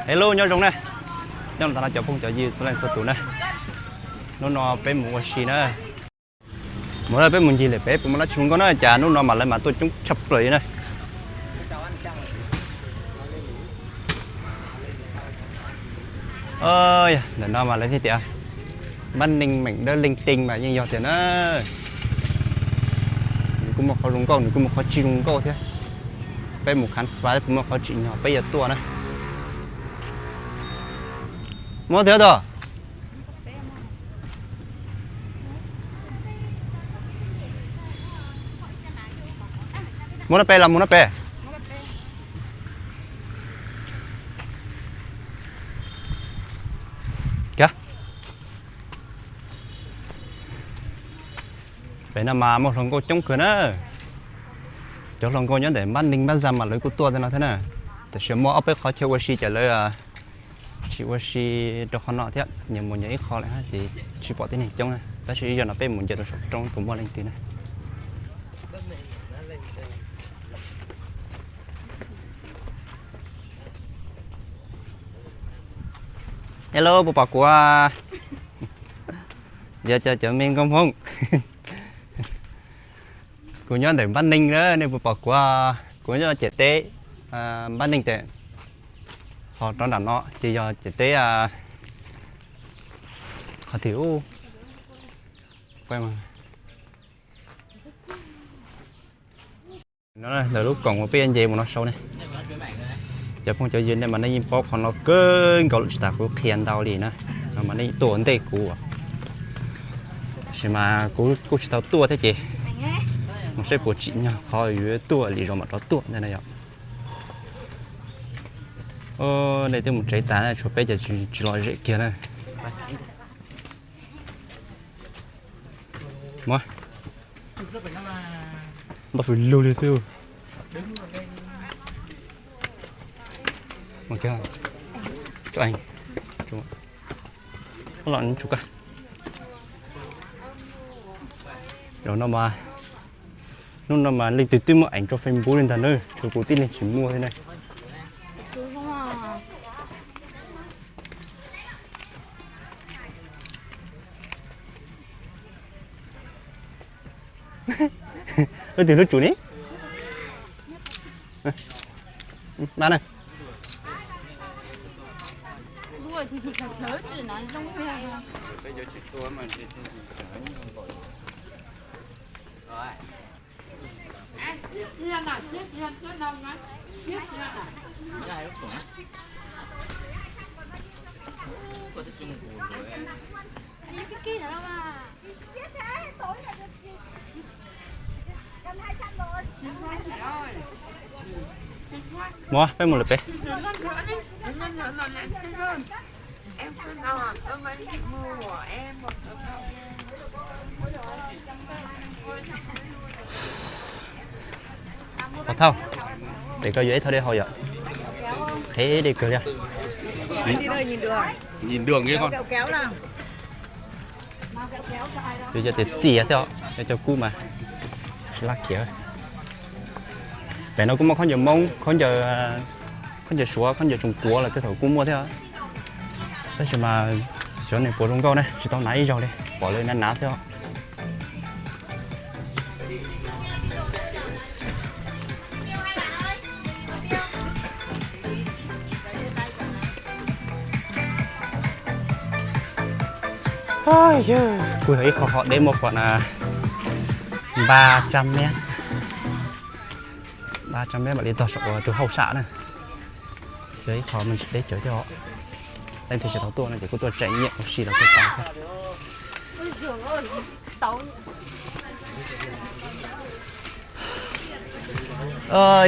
Hello, nyob zoo na. Nyob zoo ntawm no cov phooj cov ywg txhua leej txhua tus na. Hnub no peb mus ua si na. Mus na, peb mus ncig lawm peb puas muaj dab tsi zoo nkauj na, cas hnub no mas lawv mas tuaj coob tshaj plaws li na. Ntawm no mas lawv thiaj tias npab neeg meem dawb leeg teeg mas yeej yog tiag na. Nws kuj muaj qhov zoo nkauj, nws kuj muaj qhov tsis zoo nkauj thiab. Peb mus khám phá puas muaj qhov tsim nyog peb yuav tuaj na. Muab thiab tos. Mus no pem los mus no pem. Pem no mas muaj hluas nkauj coob kawg na. Cov hluas nkauj nyob ntawm npab neeg npab zag mas lawv kuj tuaj tej no thiab na. Tam sim muaj ob peb qhov chaw ua si ces lawv tsis ua si rau qhov no thiab, nyias mus nyias ib qho lawm ces tsis pom tib neeg coob na. Tab sis ib zaug no peb mus nce rau saum roob puas muaj leej twg na. Hello, puas pom kuv? Yog cov me nkauj Hmoob. Kuv nyob ntawm npab neeg na, nej puas pom kuv? Kuv nyob ciam teb npab neeg tes, ho rov nram no ces yog ciam teb qhov twg. No ntawm lub koom uas peb yuav nce mus no saud ne. Cov phooj cov ywg nej mas nej yeej paub qhov no kawg nkaus lawm, tsis tas kuv qhia ntau li na. No mas nej tuaj ua ntej kuv, tab sis mas kuv kuj tsis tau tuaj thiab ces mus saib puas tsim nyog qhov yuav tuaj li zos mam rov tuaj ntag na yom. Nej twb mus tsev tas, tshuav peb ces tsis lom zem kiag na. Ntau fwm lug li xwb. Hnub no mas leej twg twb muaj eev rau Facebook li ntag na, tshuav kuv tib leeg tsis muaj thiab na. Leej twg lub tsum ni? Muab peb mus lawm peb. Pov thauj, pem koj yuav ib thauj dej haus yom? Qhev dej kawg li. Yuav cov tias txias thiab os, yuav cov kub mas laj khiav. Pem no kuj muaj khaub ncaws Hmoob, khaub ncaws Suav, khaub ncaws tsoos kuav los tej thaum kuj muaj thiab. Tab sis mas xyov nws puas zoo nkauj na, tsis tau hnav ib zaug li, pom lawv hnav hnav thiab os. Kuj yog ib qho hom deb muaj pom na, ba tsab mev, ba tsab mev mam li tog saum tus hauj sam na. Yog ib qho me ntsis deb tsawv thiab os. Leej twg tsis tau tuaj no ces kuj tuaj tseem nyiam ua si los tuaj tau thiab.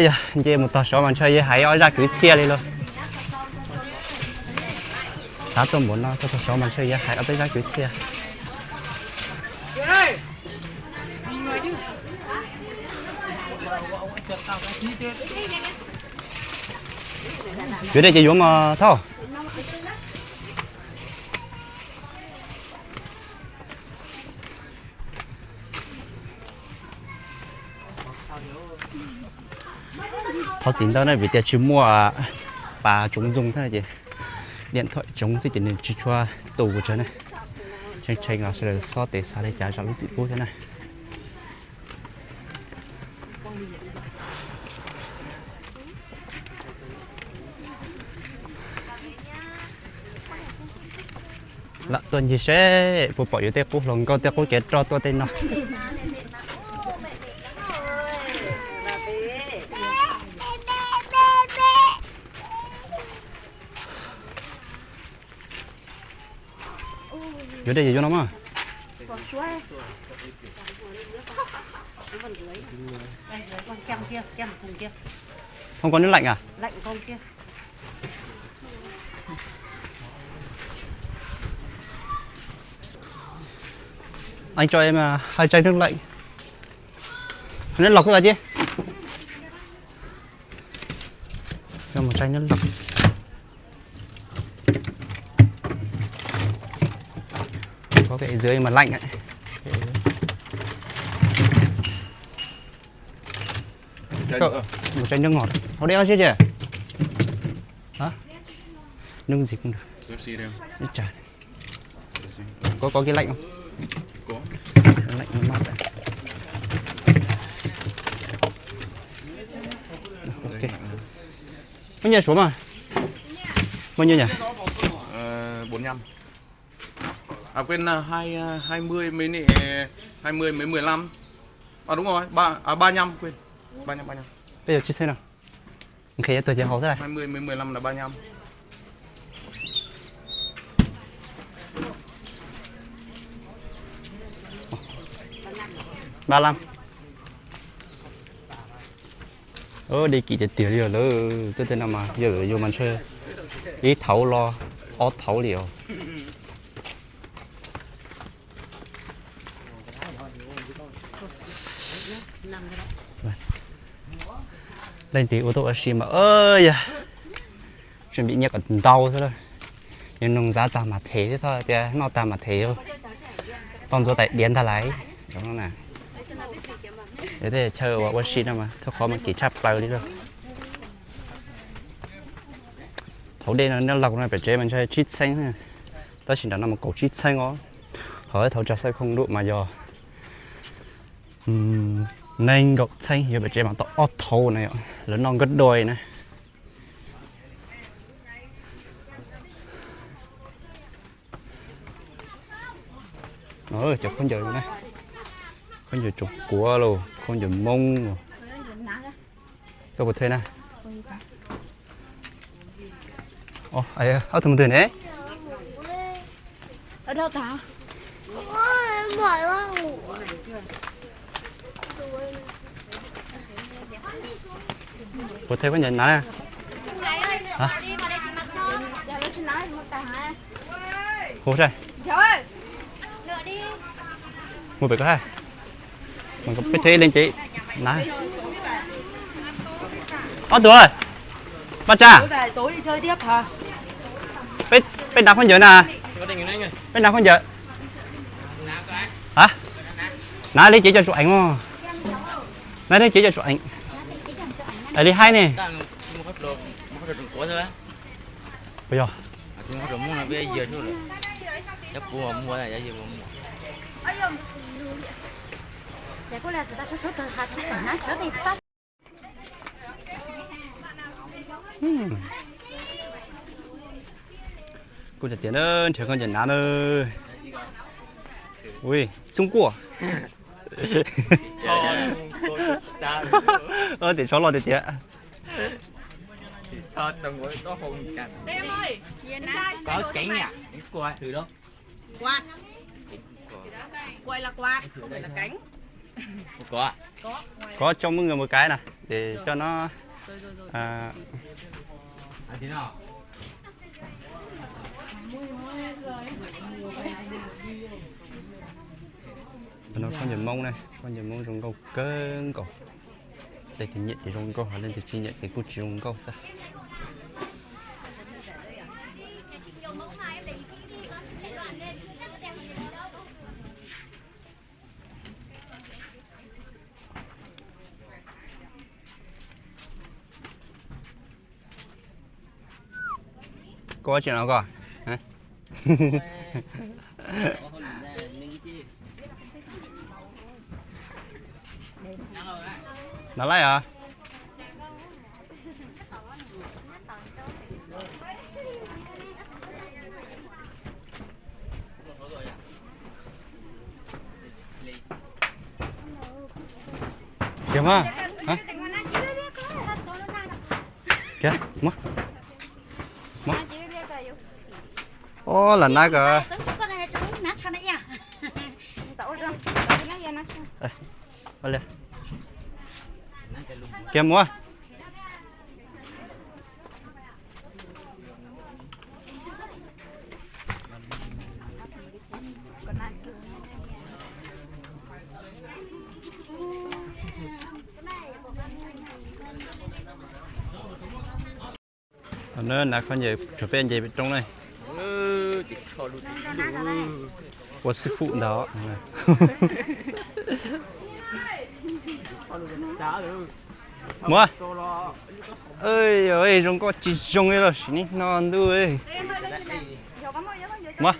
Yog nce mus tog saud mas ntshe yog hais ob zaj kwv txhiaj li lauj. Xav tuaj npaum no tuaj tog saud mas ntshe yog hais ob peb zaj kwv txhiaj. Yuav dej ces yuav mas Thauj. Thov txim ntau na vim tias tsis muaj pas tsoov ntxoo thiab ces Điện thoại trống xwb ces nws tsis tshua tu tsawg na. Tshee tshee los sawv daws xob tes xav li cas zam lub txim pub thiab na. Lam tuaj ncig seb puas pom yus tej qub hluas nkauj tej qub kev roj tuaj tej no. Yuav dej ces yuav no mas. Không có nước lạnh à? Anh cho em à, hai chai nước lạnh. Nước lọc thôi chứ. Cho một chai nước lọc. Có cái dưới mà lạnh ấy. Cậu, một chai nước ngọt. Hậu đen xíu chị. Hả? Nước gì cũng được. Nước trà. Có, có cái lạnh không? Có. Lạnh mát đấy. Ok. Bao nhiêu số mà? Bao nhiêu nhỉ? Ờ, bốn lăm. À quên, à, hai, à, hai mươi mới nị, hai mươi mới mười lăm. À đúng rồi, ba, à, ba lăm, quên. Ba lăm, ba lăm. Bây giờ chia sẻ nào. Nqhis tuag ces haus xwb. Hai mươi mới mười lăm là ba lăm. Ba lăm. Ơ, đi kỹ tiag tiag li lawm, twb tej no mas yog yus mas ntshe ib thaum los ob thaum li os. Leej twg ua tuaj ua si mas yog tseem pib nyiaj kom ntau xwb lawm. Yog noog zav tag mas them thiab, thaum tias noj tag mas them, tau ntxuav tais diav ntag lauj. Yog tej chaw uas ua si no mas txhua qhov mas kim tshaj plaws li lawm. Thaum dej no nyob Laus no pem tsev mas ntshe tsib txheeb, tab sis nram no mas kaum tsib txheeb os. Ho thaum tsav xawb khoom dua mas yog nees nkaum txheeb, yog pem tsev mas tau ob thaum na, lawv noj nkawd dua na. Cov khaub ncaws na, khaub ncaws Trung Quốc los, khaub ncaws Hmoob los. Koj puas thuê na? Ob tug mus twg ne? Puas thuê khaub ncaws na? Hov, mus pem ko ha. Peb thuê ib leeg ces na. Ob tug, Paj Tsab, peb nrab khaub ncaws na. Peb nrab khaub ncaws. Hov, na li ces cov tsuam eev os. Na li ces cov tsuam eev. Li haib ne. Puas yog? Kuv tias tias na, nrhiav khaub ncaws na. Ui, xub kuaj. Tim tsho los tias tias. Có cho mọi người một cái này để cho nó, à, Tus no khaub ncaws Hmoob na, khaub ncaws Hmoob zoo nkauj kawg nkaus. Leej twg nyiam ces zoo nkauj, ho leej twg tsis nyiam ces kuj tsis zoo nkauj xwb. Koj tsis no koj? No laij os. Kiag mas. Kiag, muab. Muab. Ua lam nab ko. Kiag muab. Nav kho nce rau peb nce pem roob na. Ua xib fwb ntag. Muab. Zoo nkauj tsis zoo li los sim neej no ntuj. Muab.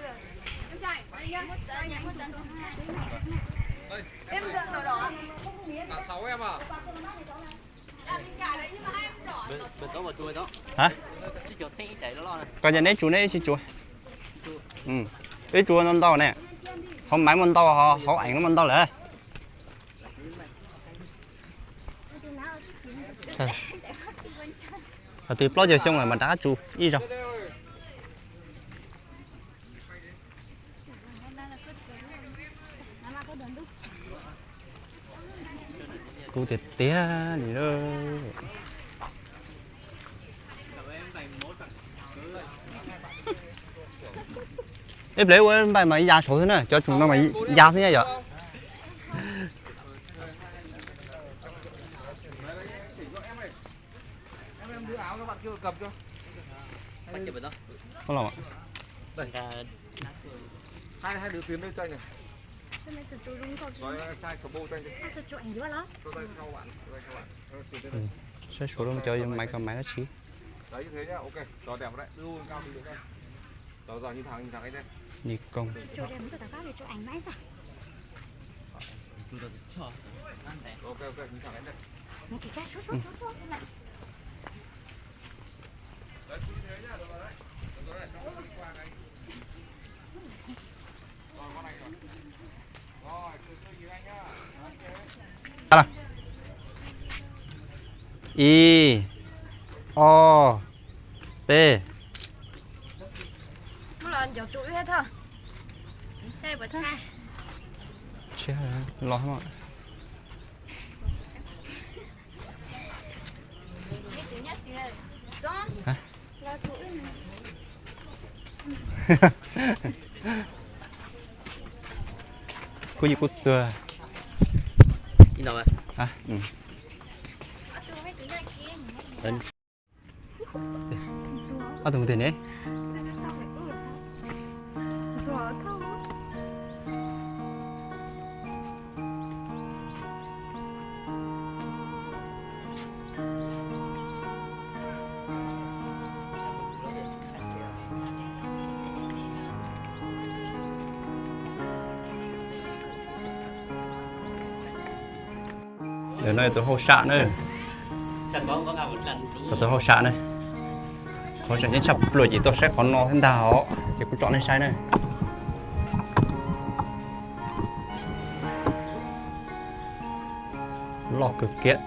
Koj cov neb tsuav neb ib tsuav. Ib tsuav ntau ntau ne. Hauv maiv muaj ntau, hauv eev muaj ntau lawm. Thaum twg plaub caug xyoo lawm mas rov qab tsuav ib zaug. Kub tiag tiag li lawm. Ib pliag ua npaim mas ya saud xwb na, cov tsum no mas ya xwb na yom. Saib suav lub cov maiv ko maiv dab tsi. Ni koog. Ib, ob, peb. Los Kuj yim kuj tuag. Ob tug mus twg ne? Ntawm no yog tus hauj sam na. Tus hauj sam na. Qhov tseem ceeb tshaj plaws ces tuaj saib qhov no thiab ntag os, ces kuv tsom nej saib na. Loj kawg kiag.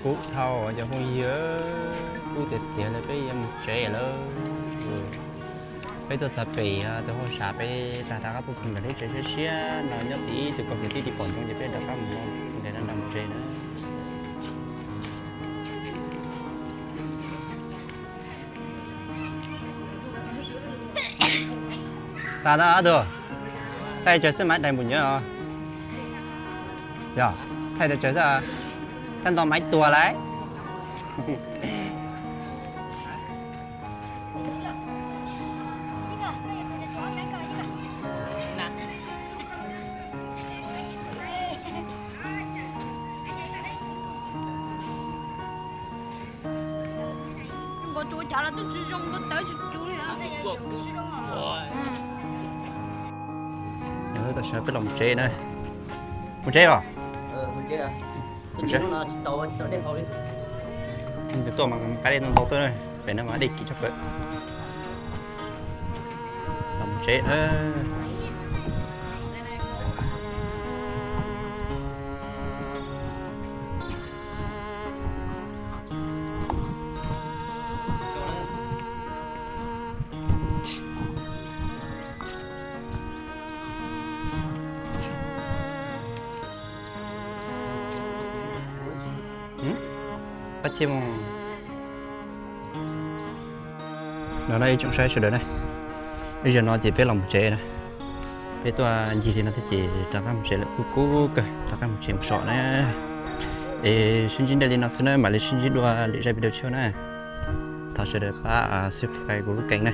Kub dhau cov phooj ywg, kub tiag tiag li, peb yuav mus tsev lawm. Peb tuaj txog pem tus hauj sam, peb tag rov qab tuaj txog ntawm lub tsev siab siab no, nyob tim ib tug kaum kwv tij tim pom ntsoov ces peb rov qab mus nram mus tsev na. Tas tas ob tug. Thaij tsawg xwb mas dais npum nyuv os. Yog, thaij tau tsawg xwb, thaij nto mas ib tuag lawm. Nkawd tsuav cov los twb tsis zoo, tawv tsis tsuv li. Tam sim no peb los mus tsev na. Mus tsev os. Mus tsev. Tuaj mas qab dej ntau ntau tuaj, pem no mas dej kim tshaj plaws. Los mus tsev. Pab Chim, no na ib tsoom saib sawv daws na, ib zaug no ces peb los mus tsev na. Peb tuaj ncig li no thiab ces rov qab mus tsev lawm, kub kub kawg, rov qab mus tsev mus so na. Es sib ntsib ntev li no xwb na, mam li sib ntsib dua lwm zaj video tshiab na. Thov sawv daws pab subscribe kuv lub keeg na.